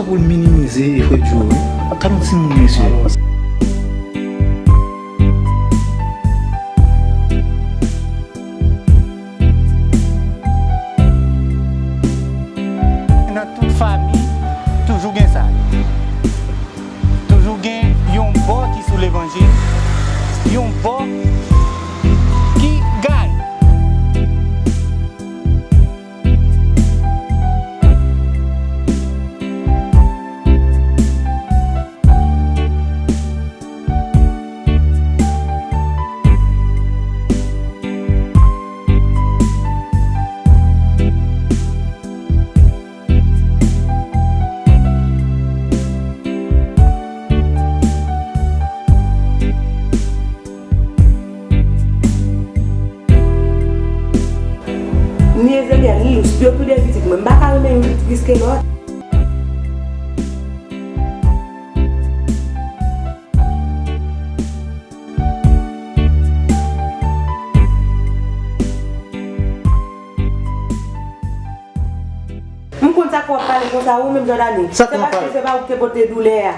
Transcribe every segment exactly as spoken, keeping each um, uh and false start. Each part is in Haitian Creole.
Pou l minimize frè Djo wi. Gad yon timoun mesye. Nan tout fanmi, toujou gen sa. Toujou gen yon bò ki sou levanjil, yon bò ki gaye. Ni Ezekiel, ni Lous, yo tou de pitit mwen. M pa ka renmen youn plis ke lòt. M konn sa k w ap pale konsa, ou menm Jòdani. Sa k w ap pale? Se paske se pa ou ki te pote doulè a.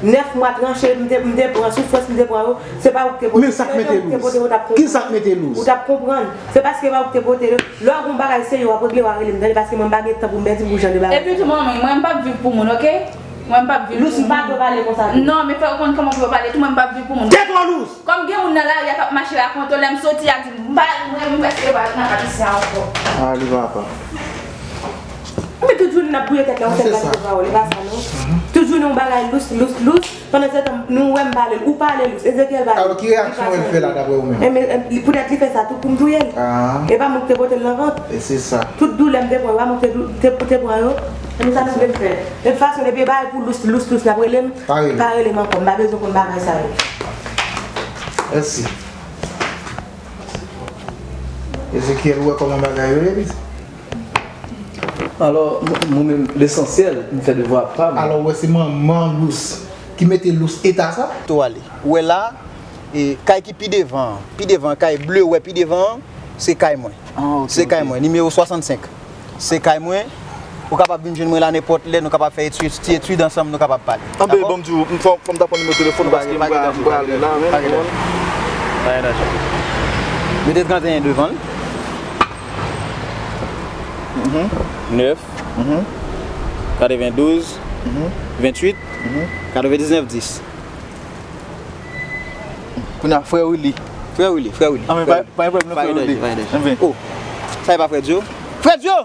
Nèf mwa tranche, m te, m te pran soufrans, m te pran yo. Se pa ou ki te pote. Men sa k mete lous? Ki sa k mete lous? Ou t ap konprann. Se paske se pa ou ki te pote yo. Lè w gon bagay serye w ap regle, w a rele m, tande, paske mwen m pa gen tan pou m pèdi pou jan de bagay. Epi tou, manmi, mwen m p ap viv pou moun, oke? Mwen m p ap viv pou moun. Lous, m pa dwe pale konsa tou. Non, men fè w konn kòman pou yo pale tou, mwen m p ap viv pou moun. Tèt ou, Lous! Kòm gen moun nan lari a k ap mache rakonte w, lè m soti a di m, m pa, mwen, m prèske pa nan Ayisyen ankò. Ah, li papa. Men tout jounen n ap bouye tèt la, yon sèl kalite pawòl, e pa sa non. Tout jounen yon bagay Lous, Lous, Lous. Pandan se tan, nou wè m pale l, ou pale Lous, Ezekiel pale l. Alò, ki reyaksyon l fè la, daprè ou menm? Enben, e, poutèt li fè sa tou pou m touye l. Ah. E pa mwen ki te pote l nan vant. E se sa. Tout doulè m te pran, e pa mwen ki te, te, te pran yo. Enben, sa nou vle m fè? De tout fason, depi e bagay pou Lous, Lous, Lous, l ap rele m. Pa rele. Pa rele m ankò, m pa bezwen konn bagay sa yo. Mèsi. Ezekiel, ou wè kòman bagay yo ye, pitit? Alò, m-, mwen menm, lesansyèl, m fè devwa pa m. Alò, ou wè se manman Lous ki mete Lous eta sa? Tou ale. Ou wè la, e, kay ki pi devan an, pi devan an, kay ble ou wè pi devan an, se kay mwen. Ah, ok, ok. Se kay mwen, nimewo swasannsenk. Se kay mwen. Ou kapab vin jwenn mwen la nenpòt lè, nou kapab fè etid, ti etid ansanm, nou kapab pale. Anben, dakò? Bon, m di w, m fò, fò m ta pran nimewo telefòn ou paske m pral, m prale la menm. Pa gen danje. Pa gen danje. Mete trannteyen devan l. Mhm. Nèf. Mhm. Katrevendouz. Mhm. Venntuit. Mhm. Katrevendiznèf dis. Kounye a, frè Willy. Frè Willy, frè Willy. Anben, pa, pa gen pwoblèm non, frè Willy. Pa gen danje, pa gen danje. Anben. Oh, sa e pa frè Djo? Frè Djo!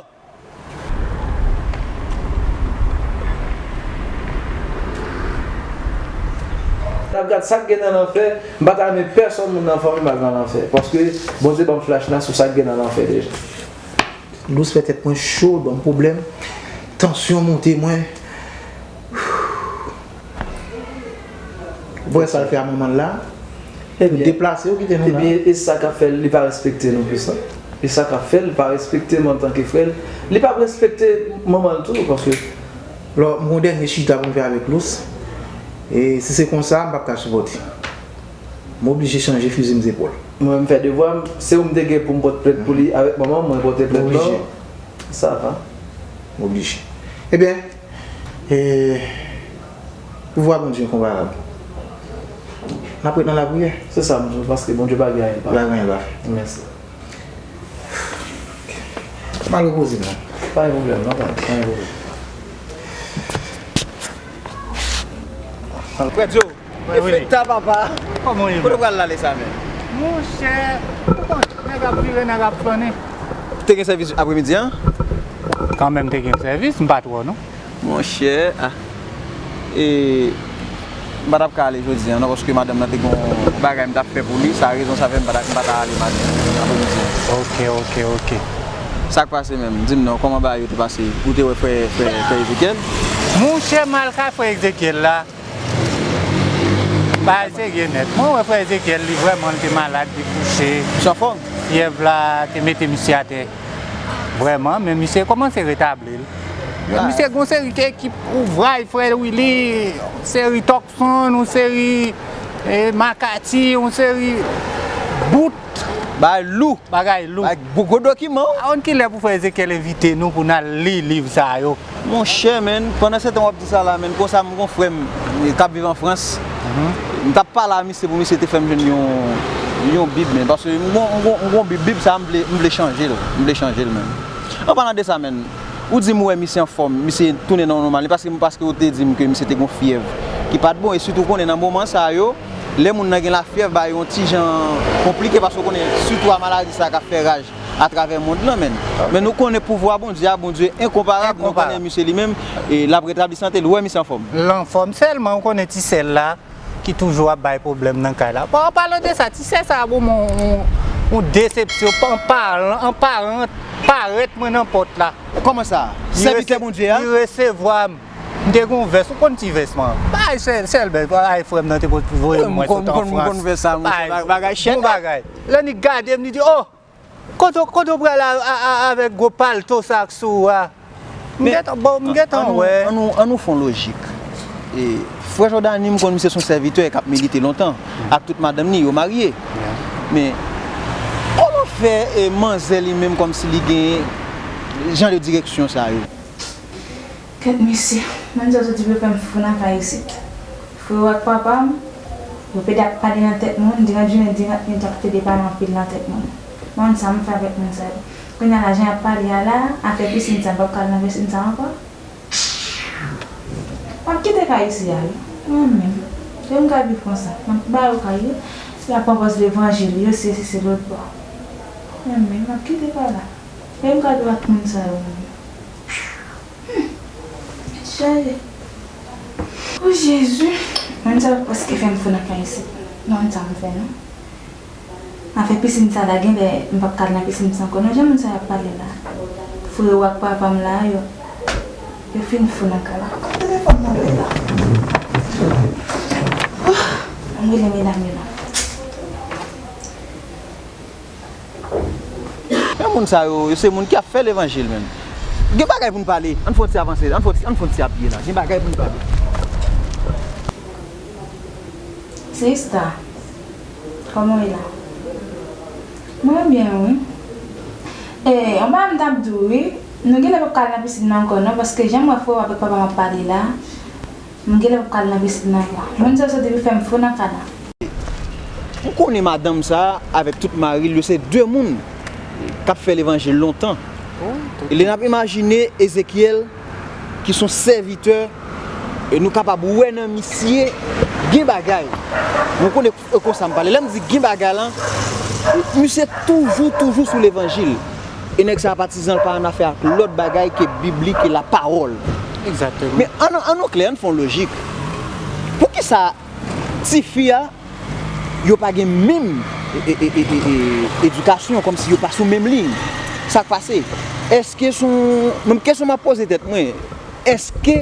N ap gad sa k gen nan lanfè. M pa ta renmen pèsonn moun nan fanmi m al nan lanfè. Paske Bondye ban m flach la sou sa k gen nan lanfè deja. Lous fè tèt mwen cho, l ban m pwoblèm. Tansyon monte mwen. Ou wè sa l fè a manman l la? Yo deplase, yo kite nou la. Ebyen, e sa k ap fè l, li pa respekte nou plis la. E sa k ap fè l, li pa respekte m antanke frè l. Li p ap respekte manman l tou, paske. Lò, m gon dènye chita pou m fè avèk Lous. E si se konsa, m p ap ka sipòte. M oblije chanje fizi m zepòl. Mwen, m fè devwa m. Se ou m te gen pou m pote plent pou li avèk manman m, mwen pote plent ban ou. Sa va. M oblije. Ebyen, e, pouvwa Bondye enkonparab. N ap ret nan lapriyè. Se sa, m di w, paske Bondye pa gen anyen l pa fè. Pa gen anyen l pa fè. Mèsi. M al repoze m non. Pa gen pwoblèm, non, pa, pa gen pwoblèm. Frè Djo, e fèt ta papa. Kòman w ye, frè? Kote w pral la lè sa menm? Monchè, ou konn, nèg ap vire, nèg ap flannen. Te gen sèvis apremidi an? Kanmenm te gen sèvis, m pa twò non. Monchè, ah. E, m pa t ap ka ale jodi a non, paske madanm nan te gon bagay m t ap fè pou li, sa rezon sa fè m pa ta, m pa ta ale maten, apremidi a. Ok, ok, ok. Sa k pase menm? Di m non, kòman bagay yo te pase? Ou te wè frè, frè, frè Ezekiel? Monchè, m al kay frè Ezekiel la. Bagay serye nèt. Mwen wè frè Ezekiel, li vrèman, li te malad, li kouche. Misye anfòm? Fyèv la te mete misye atè. Vrèman, men misye kòmanse retabli l. Misye gon seri de ekip ouvray, frè Willy, yon seri Tokson, yon seri, e, Makati, yon seri bout. Bagay lou. Bagay lou. Bagay gwo gwo dokiman. A on kilè pou frè Ezekyèl envite nou pou n al li liv sa yo? Monchè, menn, pandan se tan w ap di sa la, menn, konsa m gon frè m k ap viv an Frans. M t ap pale a misye pou misye te fè m jwenn yon, yon bib, menn. Paske m gon, m gon, m gon bib, bib sa a m vle, m vle chanje l. M vle chanje l, menn. An palan de sa, menn, ou di m ou wè misye anfòm, misye tounen nan yon nòmal. Li paske, paske ou te di m ke misye te gon fyèv ki pa t bon. E sitou, ou konnen nan moman sa yo, lè moun nan gen lafyèv, bagay yo yon ti jan konplike, paske ou konnen sitou a maladi sa a k ap fè raj atravè mond lan, menn. Men nou konnen pouvwa Bondye a, Bondye enkonparab, nou konnen misye li menm, e l ap retabli sante l. Ou wè misye anfòm? L anfòm, sèlman ou konnen ti sè l la ki toujou ap bay pwoblèm nan kay la. Bon, an palan de sa, ti sè sa a ban mwen yon, yon, yon desepsyon, an palan, an paran parèt mwen nan pòt la. Kòman sa? Sèvitè Bondye a? Li resevwa m. M te gen yon vès, ou konn ti vès mwen. Bay sèl, sèl bèl, ay frè m nan te voye mwen sot an Frans. M konn vès sa, monchè, bagay chèt. Bon bagay. Lè li gade m, li di, oh! Kote, kote w pral avèk gwo palto sa k sou ou a? M gentan, bon, m gentan wè. Ann nou, ann nou fè yon lojik. E, frè Jòdani, m konn misye se yon sèvitè k ap milite lontan, ak tout madanm ni, yo marye. Men, kòman fè e, manzè li menm kòmsi li gen jan de direksyon sa yo? Kèt mesye, moun sa yo soti pou yo fè m fou nan kay isit. Frero ak papa m, yo pede ap pale nan tèt mwen, diran jounen, diran nuit, y ap pede pale anpil nan tèt mwen. M pa konn sa m fè avèk moun sa yo. Kounye a la, jan y ap pale a la, afè pisin sa, m p ap ka al nan pisin sa ankò. M ap kite kay isi a wi, mwen menm. Depi m ka viv konsa, m ap ba yo kay yo, y ap pran pòz levanjil, yo sesi, se lòtbò. Mwen menm, m ap kite kay la. Depi m ka viv ak moun sa yo, mwen menm. Chanje. O Jezi! Moun sa yo prèske fè m fou nan kay isit. M pa konn sa m fè non. Afè pisin sa la, genlè m p ap ka al nan pisin sa ankò non, jan moun sa yo ap pale la. Frero ak papa m la, yo, yo fin fou nan kay la. Telefòn nan ret la. Ann rele medam yo non. Men moun sa yo, yo se moun ki ap fè levanjil menm. Gen bagay pou n pale. Ann fè yon ti avanse, ann fè yon ti, ann fè yon ti apiye la. Gen bagay pou n pale. Sista, kòman w ye la? Mwen byen wi. E, yon bagay m t ap di w wi, nou genlè p ap ka al nan pisin nan ankò non, paske jan m wè frè w avèk papa m ap pale la, m genlè p ap ka al nan pisin nan ankò. Moun sa yo soti pou fè m fou nan kay la. M konnen madanm sa a avèk tout mari l yo se de moun k ap fè levanjil lontan. E lè n ap imajine Ezekyèl ki s on sèvitè, e nou kapab wè nan misye gen bagay. Nou konnen e konsa m pale. Lè m di gen bagay la, misye toujou, toujou sou levanjil. E nèg sa a patizan l pa annafè ak lòt bagay ke biblik, ke lapawòl. Egzakteman. Men ann, ann nou klè, ann fè yon lojik. Poukisa tifi a, yo pa gen menm e, e, e, e, e, e, edikasyon, kòmsi yo pa sou menm liy? Sa k pase? Èske s on, menm kesyon m ap poze tèt mwen, èske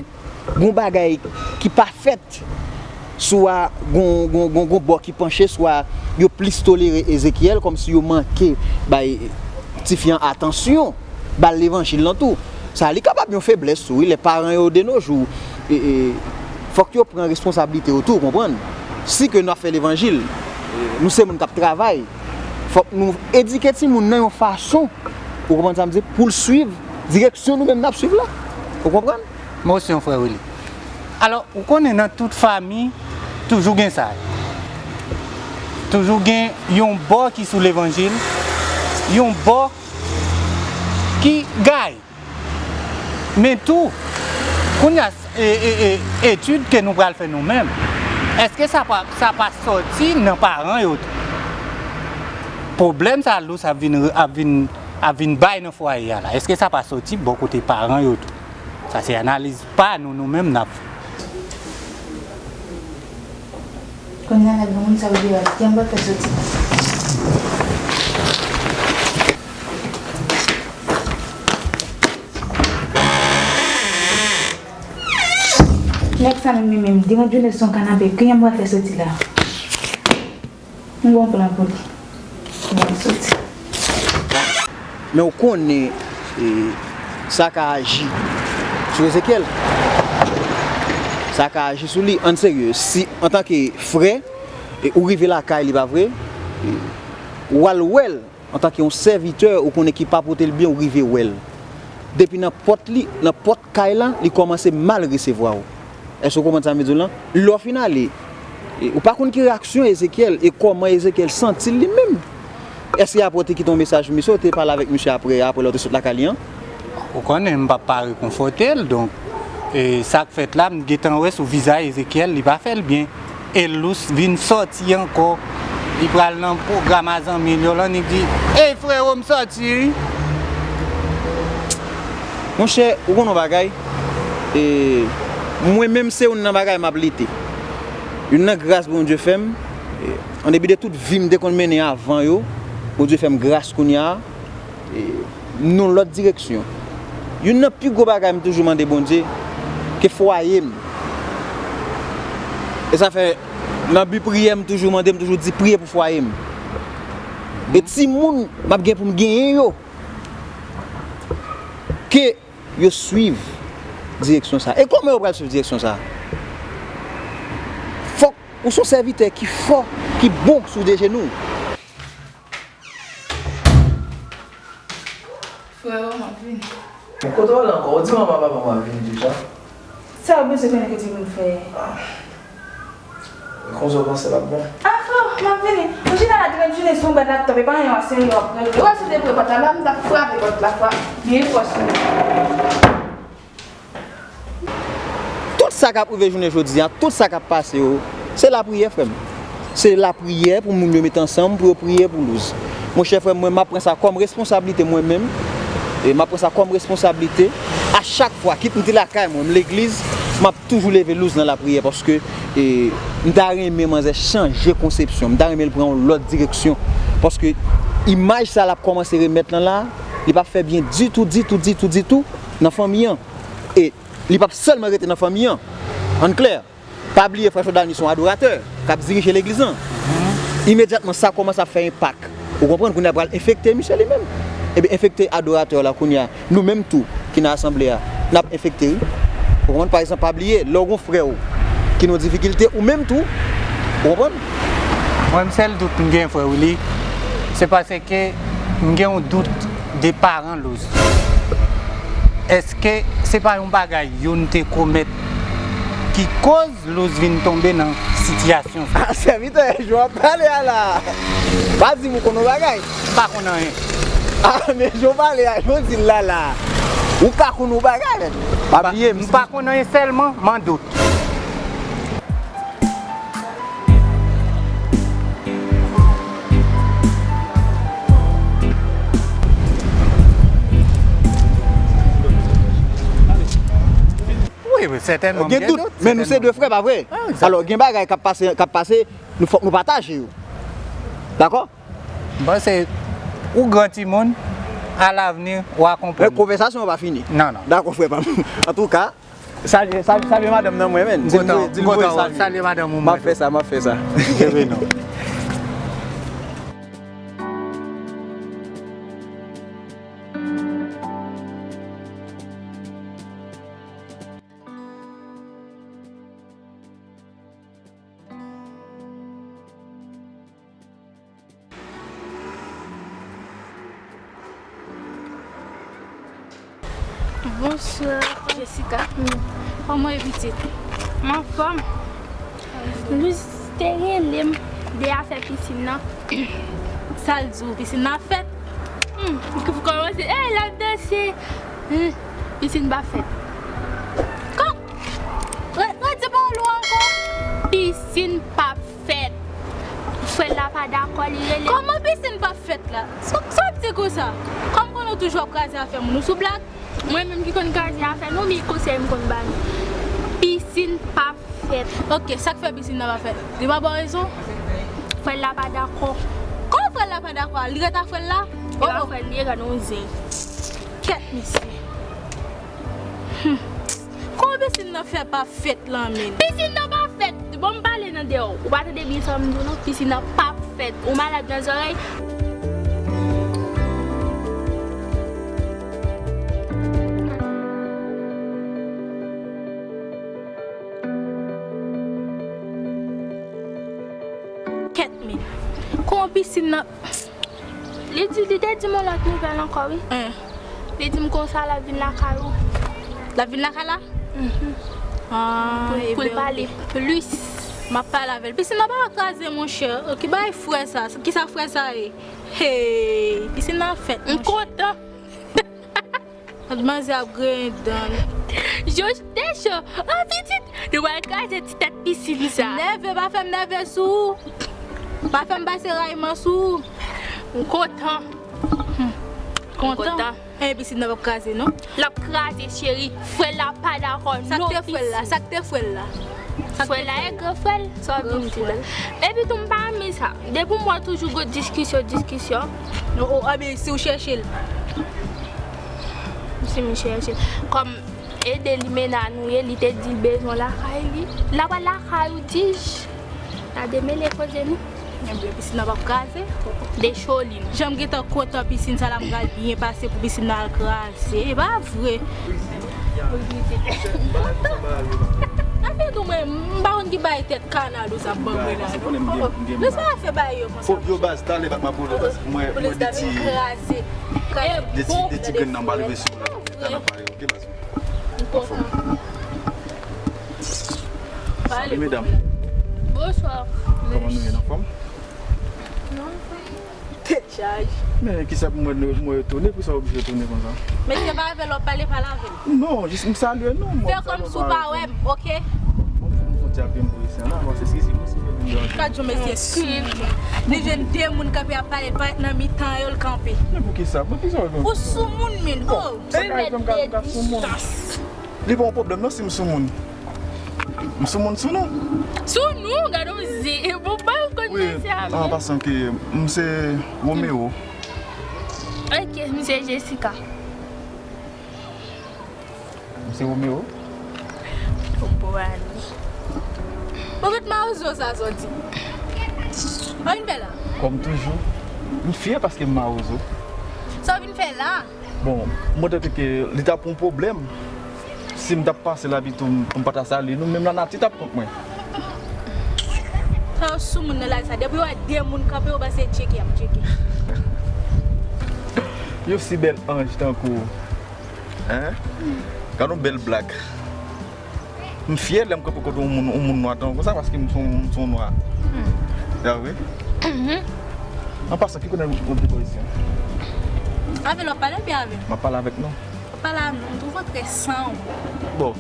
gon bagay ki pa fèt, swa gon, gon, gon, gon bò ki panche, swa yo plis tolere Ezekyèl, kòmsi yo manke bay tifi an atansyon, ba l levanjil lan tou. Sa, li kapab yon feblès tou, wi, lè paran yo de nos jours, e, e, fòk yo pran responsablite yo tou, w konprann? Si ke n ap fè levanjil, e, nou se moun k ap travay, fòk nou edike timoun nan yon fason, ou konprann sa m di, pou l swiv direksyon nou menm n ap swiv la. Ou konprann? Mwen osi yon frè Willy. Alò, ou konnen nan tout fanmi, toujou gen sa. Toujou gen yon bò ki sou levanjil, yon bò ki gaye. Men tou, kounye a, e, e, e, etid ke nou pral fè nou menm, èske sa pa, sa pa sòti nan paran yo tou? Pwoblèm sa lous ap vin, ap vin, ap vin bay nan fwaye a la, èske sa pa sòti bò kote paran yo tou? Sa se analiz pa nou, nou menm n ap fè. Kounye a la, gen moun sa yo deyò a, ki anba fè soti. Nèg sa menm li menm, devan jounen son kanape, ki anba fè soti la. M gon plan pou li. Bon, soti. Men w konnen, e, sa ka aji sou Ezekyèl. Sa ka aji sou li, ann serye. Si, antanke frè, e, ou rive lakay li, pa vre? E, W al wè l antanke yon sèvitè ou konnen ki pa pote l byen, ou rive wè l. Depi nan pòt li, nan pòt kay la, li kòmanse mal resevwa w. Èske w konprann sa m vle di w lan? Lè w fin ale, e, ou pa konn ki reyaksyon Ezekyèl e kòman Ezekyèl santi l li menm. Èske apre w te kite yon mesaj pou misye, ou te pale avèk misye apre, apre lè w te sot lakay li an? Ou konnen m p ap pa rekonfòte l, donk, e, sa k fèt la, m gentan wè sou vizaj Ezekyèl, li pa fè l byen. E Lous vin sòti ankò. Li pral nan pwogram a zanmi l yo, l annik di, "Ey, frewo, m sòti, wi." Monchè, ou konn yon bagay? E, mwen menm, se youn nan bagay m ap lite. Youn nan gras Bondye fè m, e, an depi de tout vi m te konn mennen avan yo, Bondye fè m gras kounye a, e, nan lòt direksyon. Youn nan pi gwo bagay m toujou mande Bondye, ke fwaye m. E sa fè, nan bi priyè m toujou mande, m toujou di, "Priye pou fwaye m." E timoun m ap gen pou m genyen yo, ke yo swiv direksyon sa. E kòman yo pral swiv direksyon sa? Fòk ou se yon sèvitè ki fò, ki bon sou de jenou. Freo, m ap vini. Bon, kote w ale ankò? Ou di manman papa m ap vini deja. Sa yo bezwen konnen ke timoun fè. Ah. E konsa w panse l ap bon? Ah, freo, m ap vini. Ou chita la, demen jounen sou yon bad laptop, e pa anyen w ap serye w ap regle. Ou wè si w te pre pòt la, la m t ap frape pòt la, frape byen fò sou li. Tout sa k ap rive jounen jodi a, tout sa k ap pase yo, se lapriyè, frè m. Se lapriyè pou moun yo met ansanm, pou yo priye pou Luz. Monchè, frè m, mwen, m ap pran sa kòm responsablite mwen menm. E m ap pran sa kòm responsablite. A chak fwa, kit m te lakay mwen, m legliz, m ap toujou leve Luz nan lapriyè, paske, e, m ta renmen manzè chanje konsepsyon, m ta renmen l pran yon lòt direksyon. Paske imaj sa l ap kòmanse remèt lan la, li p ap fè byen ditou, ditou, ditou, ditou nan fanmi an. E li p ap sèlman rete nan fanmi an. Ann klè, pa bliye frè Chodalny se yon adoratè k ap dirije legliz lan. Imedyatman, sa kòmanse ap fè enpak. Ou konprann? Kounye a pral enfekte misye li menm. Ebyen, enfekte adoratè la kounye a. Nou menm tou, ki nan asanble a, n ap enfekte, wi. Ou konprann? Pa egzanp, pa bliye, lè w gen yon frè w ki nan difikilte, ou menm tou, ou konprann? Mwen, sèl dout m gen, frè Willy, se paske m gen yon dout de paran Luz. Èske se pa yon bagay youn te komèt ki koz Luz vin tonbe nan sitiyasyon sa? Ah, sèvitè, jan w ap pale a la. Pa di m ou konn yon bagay. M pa konn anyen. Ah, men jan w pale a, jan w di l la la. Ou ka konn yon bagay, men. Pa bliye, m pa konn anyen, sèlman m an dout. Wi, wi, sètènman, m gen dout, men nou se de frè, pa vre? Ah, egzak. Alò, gen bagay k ap pase, k ap pase, nou fòk nou pataje yo. Dakò? M panse ou gran timoun, alavni, w a konprann. Men konvèsasyon an pa fini. Non, non. Dakò, frè pa m. Antouka, salye, salye, salye madanm nan mwen, men. M kontan, m kontan wè w. Salye madanm ou. M ap fè sa, m ap fè sa. Jere non. Bonswa, Jessica. Kòman w ye, pitit? M anfòm. Luz te rele m de afè pisin nan. Sa l di w, pisin nan ap fèt? Hmm, kòmanse, ey, l ap danse. Hmm, pisin pa fèt. Kò-, re-, redi pawòl ou ankò. Pisin p ap fèt. Frè l la pa dakò, li rele. Kòman pisin p ap fèt la? Sa, sa w ap di konsa? Kòm konnen w toujou ap kraze afè moun, ou sou blag? Mwen menm ki konn kraze afè nou, men konsèy m konn ba nou. Pisin p ap fèt. Ok, sa k fè pisin nan pa fèt? Li pa ba w rezon? Frè l la pa dakò. Kòman frè l la pa dakò? Li ret ak frè l la? Li pa frè l, li ret ak yon zen. Kèt, mesye. Hmm. Kòman pisin nan fè pa fèt la menm? Pisin nan pa fèt. Bon, m pale nan dèyè w. Ou pa tande byen sa m di w non? Pisin nan p ap fèt. Ou malad nan zòrèy? Kèt men. Kòman pisin nan Li di, li te di m yon lòt nouvèl ankò, wi. Li di m konsa l ap vin lakay ou. L ap vin lakay la? Mhm. Ah, pou, pou l pale plis. M ap pale avè l. Pisin nan pa kraze, monchè. Ki bagay frè sa? Ki sa frè sa ye? Hey, pisin nan fèt, monchè. M kontan. Manzè ap griyen dan l. Jòj te cho. Oh, pitit, nou pral kraze ti tèt pisin sa. Nève, pa fè m nève sou ou. Pa fè m pase rayman sou ou. M kontan. Hmm. Kontan? Kontan. E pisin nan p ap kraze, non? L ap kraze, cheri. Frè l la pa dakò, non. Sa k te frè l la? Sa k te frè l la? Frè l la e gran frè l, sa w ap vin di la. Epi tou, m pa renmen sa. Depi m wè toujou gwo diskisyon, diskisyon. Non, oh, anben, si w chèche l. Si m chèche l. Kòm e de limena nou ye, li te di l bezwen lakay li. L ap al lakay ou, di j. N a demele koze nou. Ebyen, pisin nan p ap kraze. De cho li non. Jan m gentan kontan pisin sa la, m pral byen pase pou pisin nan al kraze. Se pa vre. Afè tou mwen, m pa konn ki bay tèt kanal ou sa ban mwen la, non. Men sa fè bay yo konsa. Fo yo baz, talè bat m ap rele baz. Mwen, mwen de ti, kraze. De ti, de ti grenn nan m pa leve sou la. Kanal pale, ok, baz. Anfòm. Salut, medam. Bonsoir. Kòman nou ye, anfòm? Non, anfòm. Tèt chaje. Men kisa pou mwen, mwen etone, pou sa oblije etone konsa? Mesye pa avè l w ap pale, pale avè l. Non, jis m salye nou, mwen. Fè kòm si w pa wè m, ok? Bon, m fon ti apre m pou isi la, paske eskize mwen si m te vin deranje. Gad yon mesye sou. Li jwenn de moun kanpe ap pale, parèt nan mitan yo, l kanpe. Men poukisa? Poukisa w gen? Ou sou moun, men. Oh, sa ka rive m ka, m ka sou moun. Li pa yon pwoblèm non si m sou moun. M sou moun sou nou. Sou nou, gade yon zi. Bon, pa yon konn mesye a. An pasan ke m se Romeo. Ok, m se Jessica. M se Romeo. Bon, bon, ale. Bon, tout mawozo sa soti. An vin fè la? Kòm toujou, m fyè paske m mawozo. Sa w vin fè la? Bon, mwen te ke li t ap yon pwoblèm si m t ap pase la epi tou pou m pa ta salye nou, menm lanati t ap kont mwen. Sa yo sou moun nan lari sa. Depi yo wè de moun kanpe, yo panse tcheke y ap tcheke. Yon si bèl anj tankou w. Hein? Gad yon bèl blag. M fyè lè m kanpe kote yon moun, yon moun nwa tankou sa, paske m se yon, m se yon nwa. Hmm. Ya vre? Mhm. An pasan, ki kote w te bò isi an? Avè l w ap pale oubyen avè m? M ap pale avèk nou. Pale a nou, m twouve w trè sanwont. Bon,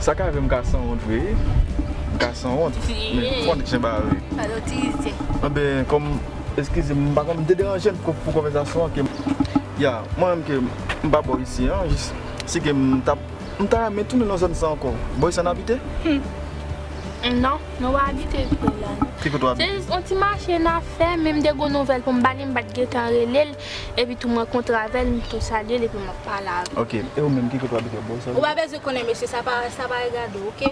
sa ka rive m ka sanwont vre, m ka sanwont. Men fò n jan bagay yo ye. Anben, kòm, eskize m, m pa konn, m te deranje n pou, pou konvèsasyon an ke, ya, mwen menm ke m pa bò isi an, jis si ke m t ap M ta renmen tounen nan zòn sa ankò. Bò isi a n abite? Hmm. Non, nou pa abite pre la, non. Ki kote w abite? Se jis yon ti mache n ap fè, men m te gen yon nouvèl pou m ba li, m pa t gentan rele l. Epi tou m rankontre avè l, m tou salye l, epi m ap pale avè l. Ok, e ou menm, ki kote w abite? Bò sa? Ou pa bezwen konnen, mesye, sa pa, sa pa regade w, ok?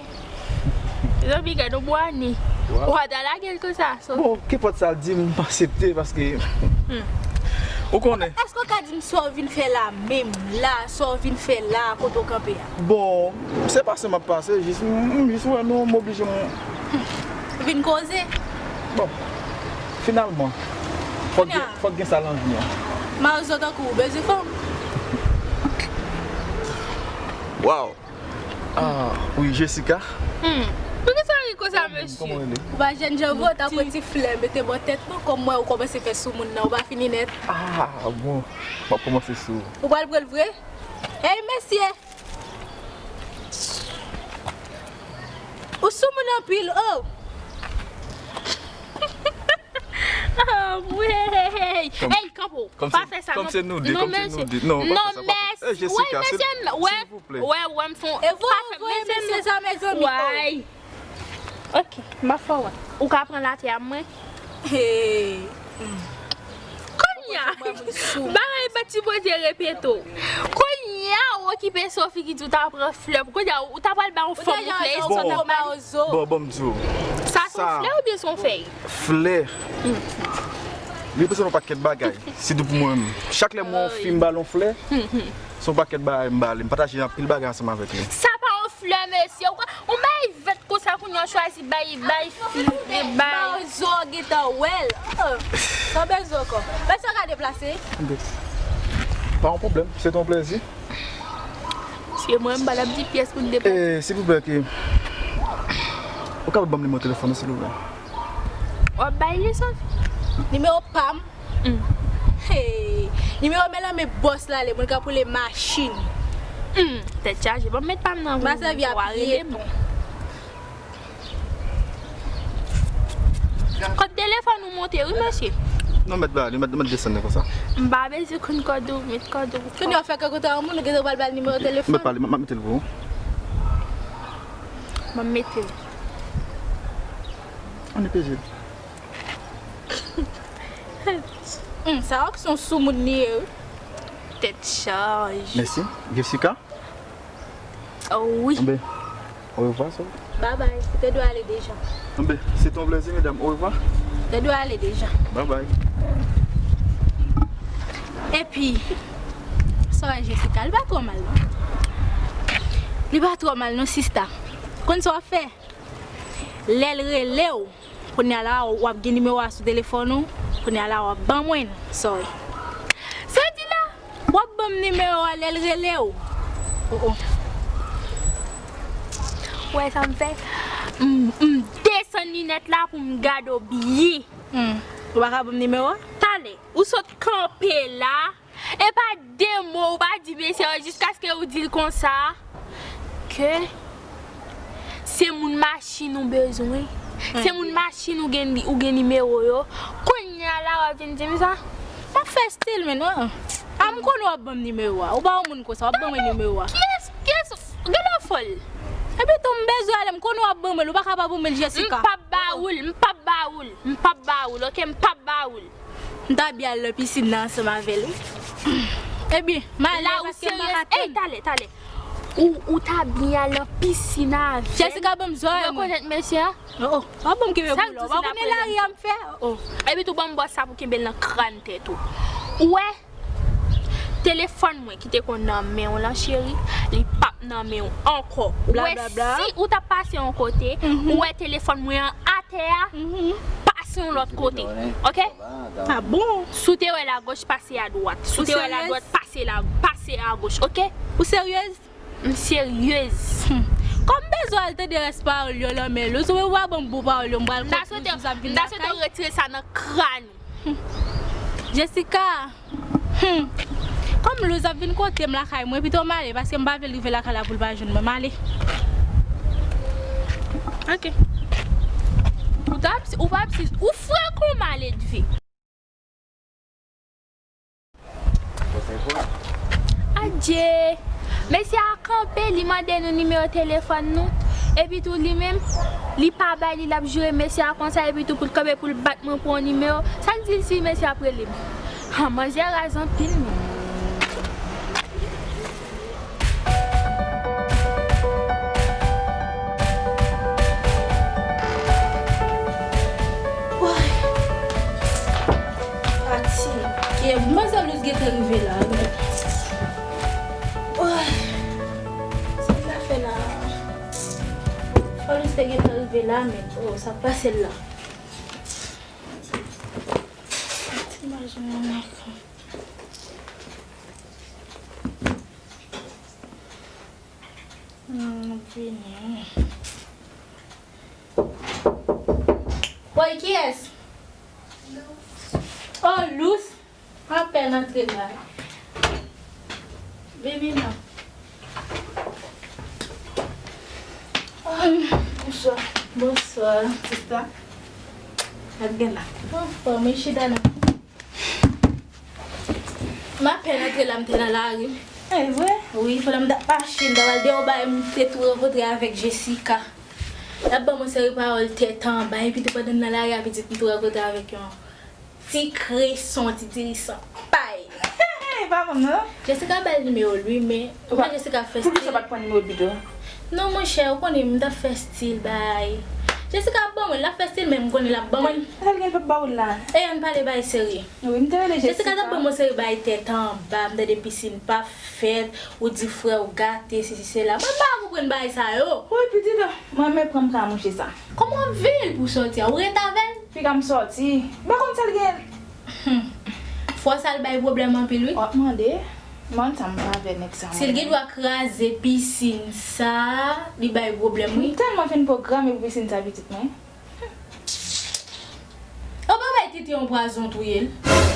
Zanmi, gade yon bwani. Waw. Ou pa ta lage l konsa. Bon, kenpòt sa l di, m aksepte paske. Hmm. Ou konnen. Èske w ka di m sa w vin fè la menm la, sa w vin fè la, kote w kanpe a? Bon, se pase m ap pase, jis, m, m jis wè nou, m oblije m. Hmm. Vin koze? Bon, finalman, fòk gen, fòk gen sa nan vi an. Mawozo tankou w bezwen fanm? Waw. Ah, wi, Jessica. Hmm. Poukisa w ri konsa, mesye? Kòman w rele? Ou pa jèn jan vre, w ta pran ti flè, mete bò tèt nou, kòm mwen, ou kòmanse fè sou moun nan, ou pa fini nèt. Ah, bon. M ap kòmanse sou ou. Ou pral pran l vre? Hey, mesye! Ou sou moun anpil, oh! Ah, wey! Hey, kanpe w. Pa fè sa, non. Kòm se nou de, non, kòm se nou de. Non, pa fè sa, pa fè sa. Non, mesye. Hey, Jessica, silvouplè. Wè, wè, m fon. E vo, vo, mesye sa, mezanmi. Way. Ok, m ap fè w wè. Ou ka pran latè a mwen? Hey. Kounye a, bagay pa t sipoze repete w. Kounye a, ou okipe Sophie ki di w ta pran flè. Kounye a, ou ta pral ba yon fanm yon flè, e sa w t ap ba li? Bon, bon, m di w. Sa se yon flè oubyen se yon fèy? Flè. Li reprezante yon pakèt bagay. Sitou pou mwen menm. Chak lè m wè yon fi, m ba l yon flè, se yon pakèt bagay m ba li. M pataje anpil bagay ansanm avèk li. Sa pa yon flè, mesye. Ou ka, yon bagay vèt konsa. Tankou nou chwazi bay, bay fi, bay. Mawozo gentan wè l. Oh, sa w bezwen ankò? Mèsi w ka deplase. Pa yon pwoblèm, se te yon plèzi. Se mwen, m pa t ap di pyès pou n deplase. Eh, silvouplè, ke ou kapab ban m nimewo telefòn ou, silvouplè? W ap bay li, Sofi? Nimewo pa m? Hey, nimewo men nan men bòs la, lè moun ka poule machin. Hmm, tèt chaje. Ban m met pa m nan. M a sèvi a pyeton. Kot telefòn ou monte wi mesye. Non, mèt ba li, mèt, mèt desann li konsa. M pa bezwen konn kòd ou, met kòd ou. Kounye a w fè kè kote a yon moun, ou gentan pral ba l nimewo telefòn. Mèt ba li, m ap mete l pou ou. M ap mete l. Ann peze l. Hmm, sa wè se yon soumoun li ye wi. Tèt chaje. Mèsi. Jessica? Oh wi. Anben, orevwa, sè. Babay. Ou te dwe ale deja. Anben, se te yon plèzi, medam. Orevwa. Ou te dwe ale deja. Babay. Epi, sa w wè Jessica, li pa twò mal non. Li pa twò mal non, sista. Konn sa w ap fè? Lè l rele w, kounye a la, w ap gen nimewo a sou telefòn ou, kounye a la, w ap ban mwen l. Sorry. Sa w di la? W ap ban m nimewo a lè l rele w. Oh, oh. Ou wè sa m fè? M, m desann linèt la pou m gade w byen. Hmm. Ou pa ka ban m nimewo a? Talè, ou sot kanpe la, e pa de mo ou pa di mesye yo jiskaske ou di l konsa ke se moun machin ou bezwen. Se moun machin ou gen, ou gen nimewo yo. Kounye a la w ap vin di m sa? M ap fè stil men non. A m konnen w ap ban m nimewo a. Ou pa yon moun konsa, w ap ban mwen nimewo a. Kiyès, kiyès, genlè w fòl. Epi tou m bezwen ale, m konnen w ap ban mwen l, ou pa ka pa ban mwen l Jessica. M p ap ba ou l, m p ap ba ou l, m p ap ba ou l, oke, m p ap ba ou l. M ta byen al nan pisin nan ansanm avè l wi. Ebyen, m ale paske m pa ka tann. Ey, talè, talè. Ou, ou ta byen al nan pisin avè l. Jessica ban m zòrèy mwen. Ou rekonèt mesye a? Oh, oh. W ap ban m kenbe pou la. W pa konnen lari a m fè? Oh, oh. Epi tou ban m bòs sa pou kenbe l nan kràn tèt ou. Ou wè? Telefòn mwen ki te konn nan men w lan cheri, li p ap nan men w ankò. Ou wè si ou t ap pase yon kote, ou wè telefòn mwen an atè a, pase yon lòt kote. Oke? Ah bon? Si w te wè l agoch, pase adwat. Si w te wè l adwat, pase la, pase agoch, oke? Ou seryez? M seryez. Kòm m bezwen al tande rès pawòl yo lan men Louz, ou menm ou pa ban m bon pawòl yo, m pral kont Louz, Louz ap vin lakay. M ta swete w retire sa nan kràn ou. Jessica, hmm, kòm Louz ap vin kote m lakay mwen, pito m ale, paske m pa vle l rive lakay la pou l pa jwenn mwen, m ale. Ok. Ou t ap, ou p ap si, ou fre kon maledve. Adje! Mesye a kanpe, li mande nou nimewo telefòn nou. Epi tou li menm, li pa bay li, l ap joure mesye a konsa, epi tou pou l kanpe pou l bat mwen pou yon nimewo. Sa l di l si mesye a ap rele m? Han, manzè raz anpil menm. Fatige. Manzè Louz gentan rive la wi. Sa l ap fè la? Fò Louz te gentan rive la men. Oh, sa k pase l la? Ti imajine yon nèg. Hmm, m ap vini. Woy, kiyès? Lous. Oh, Lous. Apèl antre la. Vini non. Bonswa. Bonswa. Sista. Gad gen la. Anfòm, wi, chita non. M apèn antre la, m te nan lari. E vre? Wi, pandan m t ap mache, m t ap al deyò bay, m te tou rankontre avèk Jessica. L ap ban m yon seri pawòl tèt anba, epi tou pandan m nan lari a, pitit, m tou rankontre avèk yon ti kreson, ti dirisan pay. E pa bon non. Jessica ba l nimewo l wi, men ou konnen Jessica fè stil. Poukisa w pa t pran nimewo l pito? Non, monchè, ou konnen m t ap fè stil bay. Jessica ap ban mwen, l ap fè stil, men m konnen l ap ban mwen. Sa l gen pou ba w la? E ann pale bay serye. Wi, m te rele Jessica t ap Jessica. Ban mwen seri bay tèt anba, m tande piscine pa fèt, ou di frè w gate, sesi sela. Mwen pa konprann bagay sa yo. Wi, pitit, mwen men pran m ka mouche sa. Kòman w ap veye l pou sòti a? Ou ret avè l? Piga m sòti. M pa konn sa l gen. Fò sa l bay pwoblèm anpil, wi. W ap mande. Mwen sa m pa avè nèg sa. Si l gen dwa kraze pisin sa, li bay pwoblèm, wi. M tèlman fin pwograme pou pisin sa pitit mwen. Ou pa bay Titi yon pwazon touye l.